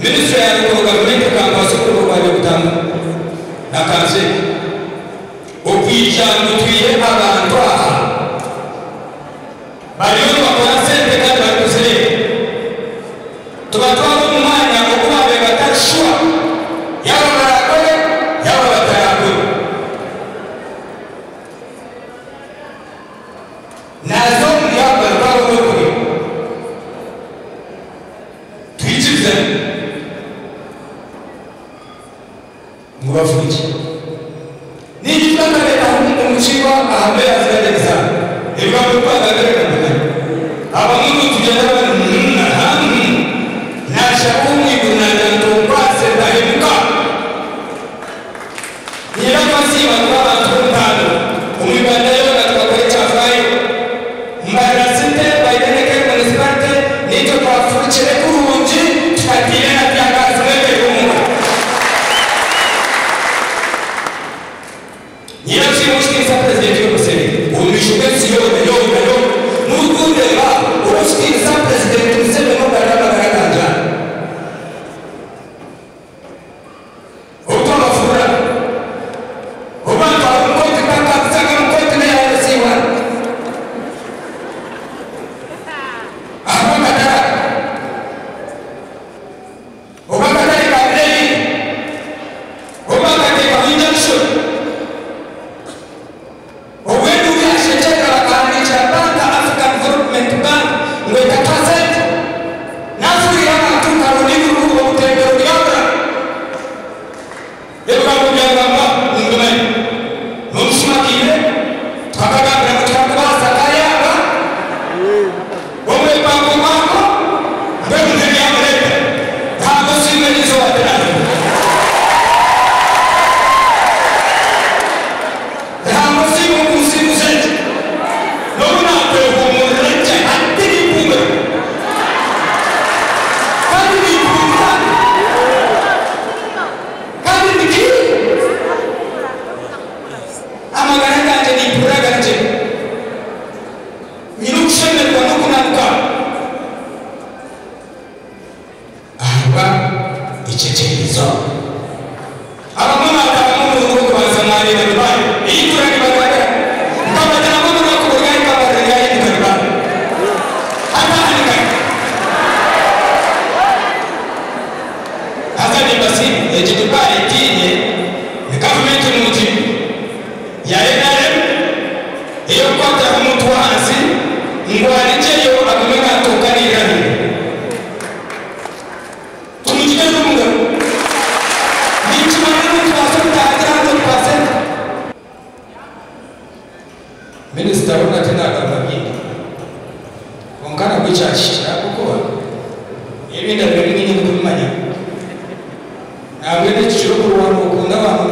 Minisitule ya Rukoro gavumenti ekankwasa omurimo gwa Byobutamba na Kanseeki okwija ngu twihe abantu aha bariyo nibakora sente kandi barikuzireeba tubatware omu mwanya ogu baabaire batari shuwa yaaba baraakore yaaba bataraakore. Naaza omu byabo batware omu orikuri. Twikirizane ngu bafurukye. Ninyijuka nkareetaho omukiiko aha mbeera ziragyemesaho ebigambo ebi twagambire reka mbimanye. Abamwe ngu nitugyenda abandi ngu humm na ha humm. Naashaba ow'omu iguru naagira nti onkwase ntahemuka. Niinyenda kubasiima kuba abantu b'omutaano omu Uganda yoona tukakora ekyafaayo. Mbarara City Baideneke Municipality naitwe twafurukire kurungi tukatiina na teargas mwebere omuka. Niinyenda kusiima ow'ekitiinisa Purezidenti Yoweri Museveni omu maisho g'ensi yoona yoona yoona. Murikundeeba ow'ekitiinisa Purezidenti Museveni ogarure amagara gangye aha. Obu twabafurura, obu baatwara omu kooti mpaka kushanga omu kooti n'eya LC1 ahabw'akatare aka. Obu akatare ka Birebi, obu baakateekaho injunction, obu enduuru yaashekyerera bakahandiikira banka African Development Bank ngu etatuha sente, naafurwire abantu nka Ronnie Ruhuru obutembero byabura. Ebigambo byagambwa nimbimanya. N'omushuma akaire tukakagambira ngu tikarikubaasa kayanga omwepango gwako mbwenu nk'ebyamureeta Ruhanga osiimwe n'eizooba tinahemuka. Ruhanga osiimwe okunsinguza eki n'obu naakwehumurira gye hati nimpumura kandi nimpumura. Kandi ndi Amagara gangye nimpurira gari gye. Nyine okushemererwa n'okunanuka ahabwa ekyekyerezo. Abamwe mwatahamu omurundi gw'okubanza mwareeba Dubai eitura nibagaragara. Nkabagiramu omunaku buri ahikabarira ryahinduka Dubai. Hati aha ni kare. Haza nimbasiima, egi Dubai tiinye, ni gavumenti nungi ya nrm ey'okukwatiraho omuntu w'ahansi ngu arigyeyo agume natunga nairira ahaiguru. Tumugireho omugabo. Ninkimanya ngu nitubaasa kutahagira 100%. Minisita we nate nagamba bingi kwonka nabwo kyakihikire ahabw'okuba ebindi abaire niinye ndikubimanya. Nambwenu eki kiro okurwana okunda abantu